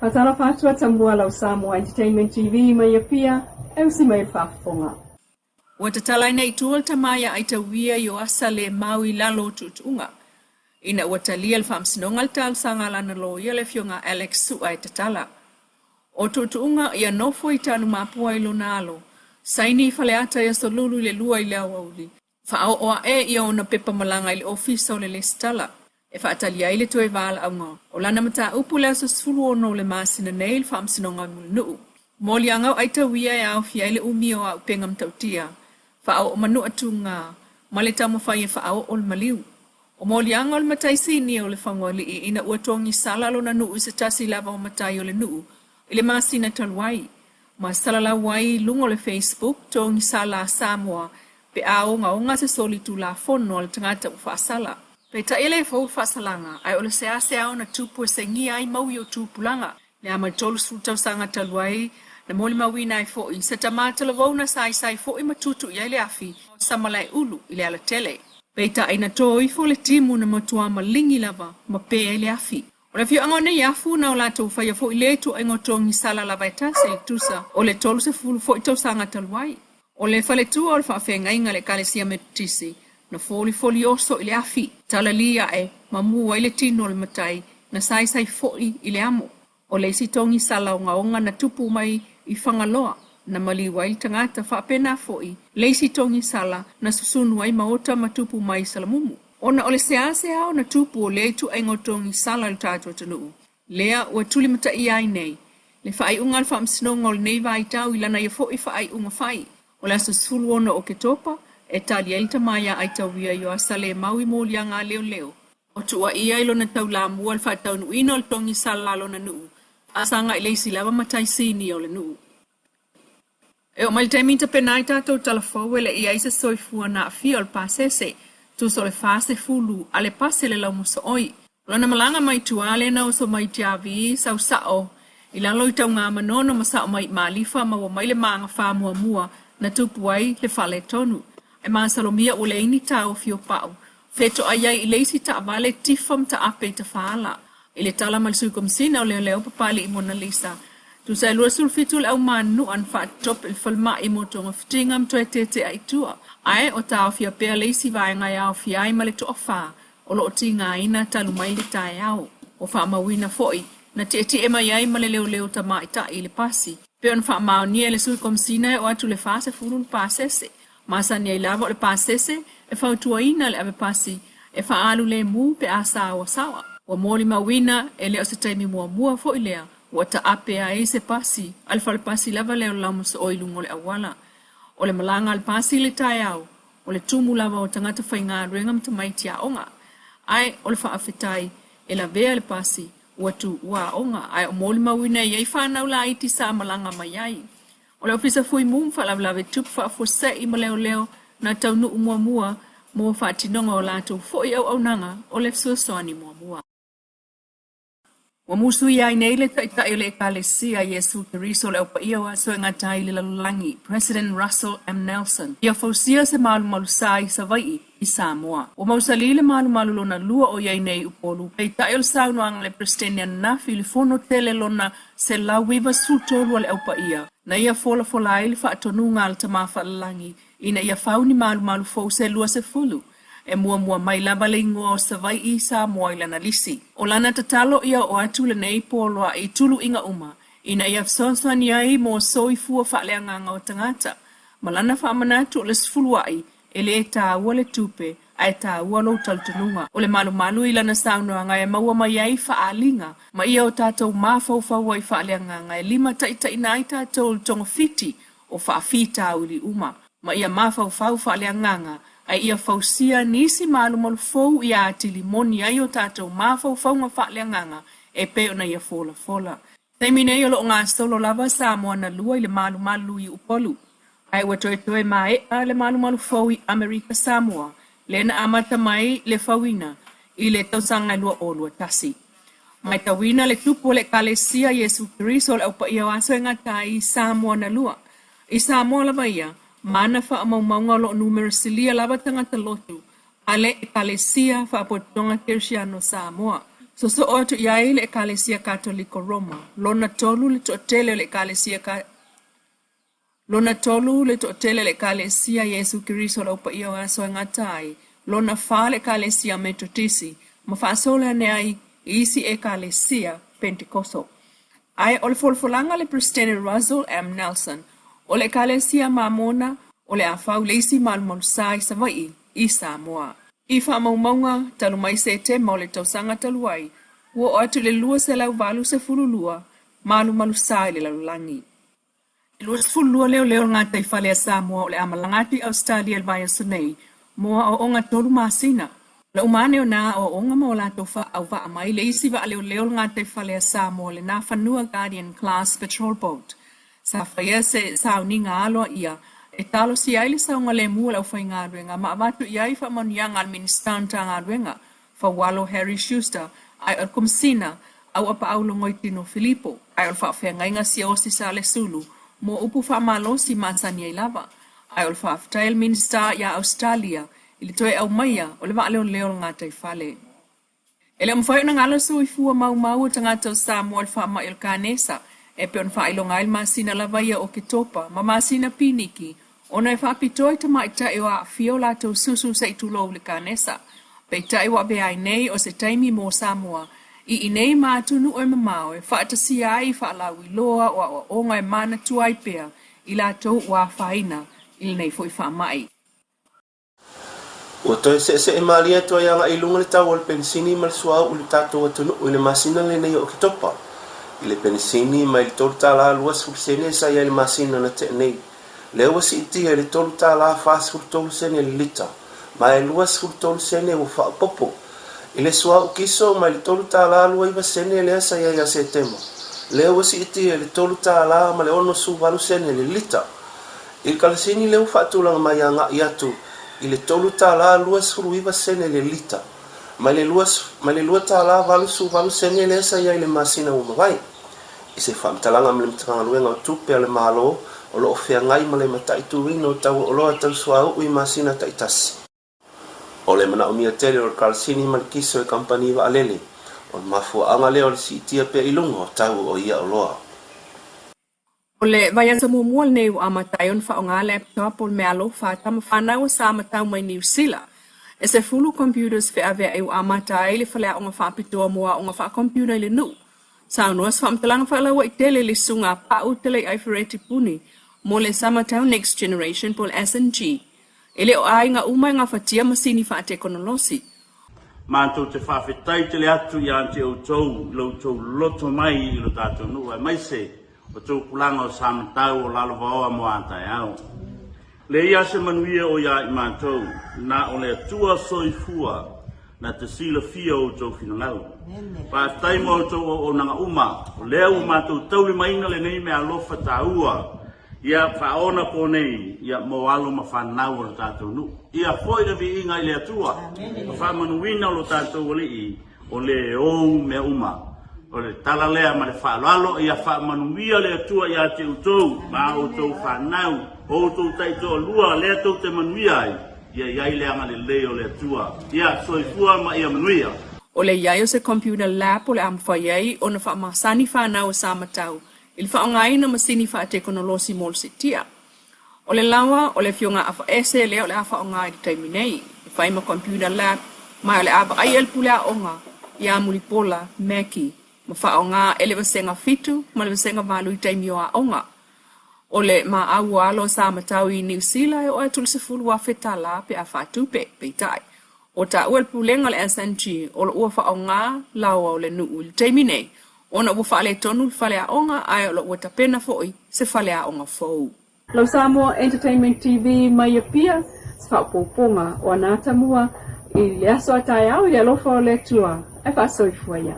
Faatalofa atu a Tamua lau Samoa Entertainment TV mai Apia e usi mai le faafofoga. Ua tatalaina i tua le tama ia Aitauia Ioasa le mau i lalo o tuutuuga ina ua talia le Faamasinoga le talosaga a lana loia le Afioga Alex Su'a e tatala. O tuutuuga ia nofo i Tanumapua i lona alo, saini i Faleata i Aso Lulu i le 2 i le aoauli, Faaoo ae ia ona pepa malaga i le Ofisa o le Lesitala e faatali ai le toe valaauga o lana mataupu i le aso 16 o le masina nei i le Faamasinoga o Mulinuu. Moliaga o Aitauia e aofia ai le umi o auupega matautia, faaoo manua tuga, ma le taumafai e faaoo le maliu. O moliaga o le matai sinia o Lefagaoalii ina ua togisala lona nuu i se tasi lava o matai o le nuu i le masina talu ai, ma salalau ai i luga o le Facebook Togisala a Samoa pe a ogaoga se solitulafono a le tagata ua faasala. Peitai e le fou le faasalaga, ae o le seasea ona tupu e segia ai maui o tupulaga. Le ama i le 30 tausaga talu ai, na molimauina ai foi se tama talavou na saisai foi ma tutu i ai le afi o Samalaeulu i le alatele. Peitai na to ifo le timu na matua maligi lava ma pe ai le afi. O le afioaga o Neiafu na o latou faia foi lea ituaiga o togisala lava e tasi i le tusa o le 30 foi tausaga talu ai. O le faletua o le faafeagaiga a le Ekalesia Metotisi na folifoli oso i le afi, talali ae ma mu ai le tino o le matai na saisai foi i le amo. O le isi togisala ogaoga na tupu mai i Fagaloa na maliu ai le tagata faapena foi le isi togisala na susunu ai maota ma tupu mai i Salamumu. Ona o le seasea ona tupu o lea ituaiga o togisala i lo tatou atunuu, lea ua tulimataia ai nei le faaiuga a le Faamasinoga o lenei vaitau i lana ia foi faaiuga fai o le aso 16 o Oketopa e tali ai le tama ia Aitauia Ioasa Lemau i moliaga a leoleo o tuuaia i lona taulamua i le faataunuuina o le togisala a lona nuu a saga i le isi lava matai sinia o le nuu. E oo mai le taimi tapena ai tatou tala fou e le i ai se soifua na aafia o le pasese, tusa o le 40 a le pase le laumosoo'i. O lana malaga mai tua lea na oso mai Tiavi sau sa'o i lalo i Taugamanono ma sa'o mai i Malifa maua mai le magafa muamua na tupu ai le faaletonu. Ae masalomia ua leai ni taofi o pau Fetoai ai i le isi taavale tifa ma taape i Tafaala. I le tala mai le Sui Komesina o Leoleo Papalii Monalisa, tusa e 27 le au manua na faatotope i le falemai mo togafitiga ma toe tetea i tua, ae o taofia pea le isi vaega e aofia ai ma le toafa o lo o tigaina talu mai le taeao. Ua faamauina foi, na tietie mai ai ma le leoleo tamaitai i le pasi, pei ona faamaonia e le Sui Komesina e oo atu i le 40 le pasese. Masani ai lava o le pasese e fautuaina le avepasi e faaalu lemu pe a saoasaoa. Ua molimauina e le o se taimi muamua foi lea ua taape ai se pasi a le falepasi lava lea o le laumosoo'i i luga o le auala. O le malaga a le pasi i le taeao, o le tumu lava o tagata faigaluega ma tamaiti aoga. Ae o le faafetai e lavea le pasi ua tuua aoga ae o molimauina e i ai fanau laiti sa malaga mai ai. O le Ofisa Fui Mu ma Faalavelave Tupu Faafuasei ma Leoleo na taunuu muamua mo faatinoga o latou foi auaunaga o le fesoasoani muamua. Ua musuia ai nei le Taitai o le Ekalesia Iesu Keriso o le Au Paia o Aso e Gata ai i le Lalolagi, President Russell M. Nelson, ia fausia se malumalu sa i Savaii i Samoa. Ua mausali le malumalu lona lua o i ai nei i Upolu, peitai o le saunoaga a le Peresetene ananafi i le fono tele lona 193 a le Au Paia, na ia folafola ai le faatonuga a le Tama Faalelagi ina ia fau ni malumalu fou se 20, e muamua mai lava le igoa o Savaii i Samoa i lana lisi. O lana tatalo ia oo atu lenei poloai i tuluiga uma ina ia fesoasoani ai mo soifua faaleagaga o tagata, ma lana faamanatu o le sefuluai E le taua le tupe, ae taua lou talitonuga. O le malumalu i lana saunoaga e maua mai ai faaaliga ma ia o tatou mafaufau ai faaleagaga e limataitaiina ai tatou i le togafiti o faafitauli uma, ma ia mafaufau faaleagaga ae ia fausia nisi malumalu fou ia atili moni ai o tatou mafaufauga faaleagaga e pei ona ia folafola. Taimi nei o lo o gasolo lava Samoa na lua i le malumalu i Upolu, ae ua toetoe mae'a le malumalu fou i Amerika Samoa lea na amata mai le fauina i le tausaga e 2021. Maitauina le tupu o le Ekalesia Iesu Keriso o le Au Paia o Aso e Gata ai i Samoa na lua. I Samoa lava ia, ma ana faamaumauga o lo o numera silia lava tagata lotu a le Ekalesia Faapotopotoga Kerisiano Samoa. Sosoo atu i ai le Ekalesia Katoliko Roma, lona tolu le toatele o le Ekalesia Lona tolu le toatele o le Ekalesia Iesu Keriso o le Au Paia o Aso e Gata ai, lona fa le Ekalesia Metotisi, ma faasolo ane ai i isi Ekalesia Pentekoso. Ae o le folafolaga a le Peresetene Russell M. Nelson o le Ekalesia Mamona o le a fau le isi malumalusa i Savaii i Samoa. I faamaumauga talu mai Setema o le tausaga talu ai, ua oo atu i le 282 malumalusa i le lalolagi. E 22 leoleo o le gataifale a Samoa o le a malaga atu i Ausetalia i le vaiaso nei mo aoaoga tolu masina. O le uma ane o nā aoaoga ma o latou faaauvaa mai le isi vaa leoleo o le gataifale a Samoa le Nafanua Guardian Class Patrol Boat. Sa faia se sauniga aloaia e talosia ai le saogalemu o le aufaigaluega ma avatu i ai faamanuiaga a le Minisita o Matagaluega Faualo Harry Schuster, ae o le Komesina Auapaau Logoitino Filipo, ae o le Faafeagaiga Siaosi Salesulu mo upu faamalosi masani ai lava, ae o le faafetai a le Minisita iā Ausetalia i le toe aumaia o le vaaleoleo o le gataifale. E le o mafai ona galo soifua maumau o tagata o Samoa i le faamai o le kanesa, e pei ona faailoga ai le masina lava ia o Oketopa ma masina piniki ona e faapitoa i tamaitai o aafia o latou susu se i tulou i le kanesa. Peitai ua avea ai nei o se taimi mo Samoa i inei ma atunuu e mamao e faatasia ai faalauiloa o aoaoga e manatua ai pea i latou ua afaina i lenei foi faamai. Ua toe seesee malie atu ai agai i luga le tau o le penisini ma le suauu i le tatou atunuu i le masina lenei o Oketopa. I le penisini, mai le $3.20 sa i ai i le masina na tea nei. Lea ua siitia i le $3.43 le lita, ma e 23 sene ua faaopoopo. I le suauu kiso, mai le $3.29 lea sa i ai ia Setema, lea ua siitia i le $3.68 le lita. I le kalasini lea ua faatulaga mai agai atu i le $3.29 le lita, mai le $2.88 lea sa i ai i le masina ua mavae. I se faamatalaga ma le Matagaluega o Tupe a le Malo o lo o feagai ma le mataituina o tau o oloa tau suauu i masina taitasi. O le manaomia tele o le kalasini ma le kiso e kamupani vaalele, o le mafuaaga lea o le siitia pea i luga o tau o ia oloa. O le vaiaso muamua lenei ua amata ai ona faaaoga laptop o le meaalofa a tama fanau a Sa Matau mai Niu Sila. E 10 computers feaveai ua amata ai le faleaoga faapitoa mo aoga faa-computer i le nuu. Saunoa se faamatalaga faalauaitele i le Susuga a Pau Teleiai Fereti Puni mo le Samatau Next Generation po o le SNG. E le o aiga uma e gafatia masini faatekonolosi. Matou te faafetai tele atu ia te outou i lo outou loto mai i lo tatou nuu aemaise o tupulaga o Samatau o Lalovaoa mo a taeao. Leai se manuia o ia i matou, na o le Atua soifua na te silafia o outou finagalo. Faafetai mo a outou auaunaga uma, o lea ua matou taulimaina lenei meaalofa taua, ia faaonaponei, ia mo alo ma fanau o lo tatou nuu. Ia foi le viiga i le Atua, ma faamanuina lo tatou Alii, O le ou mea uma. O le tala lea ma le faaaloalo, ia faamanuia le Atua ia te outou ma a outou fanau, o outou taitoalua lea tou te manuia ai, ia i ai le agalelei o le Atua. Ia soifua ma ia manuia. O le i ai o se computer lab o le a mafai ai ona faamasani fanau a Samatau i le faaaogaina o masini faatekonolosi mo le siitia. O le lawa o le Afioga Afaese lea o le a faaaoga i le taimi nei e fai ma computer lab ma o le a vaaia le pule aoga ia Mulipola Mackie ma faaaoga e le vasega 7 ma le vasega 8 i taimi o aoga. O le maau o alo sa matau i Niu Sila e oo atu i le $10,000 pe a faatupe, peitai, Ua taua e le Pulega o le SNG o lo ua faaaoga laoa o le nuu i le taimi nei ona ua faaletonu le faleaoga ae o lo ua tapena foi se faleaoga fou. Lau Samoa Entertainment TV mai Apia, se faaopoopoga o ana atamua i le aso a taeao i le alofa o le Atua e faasoifua ia.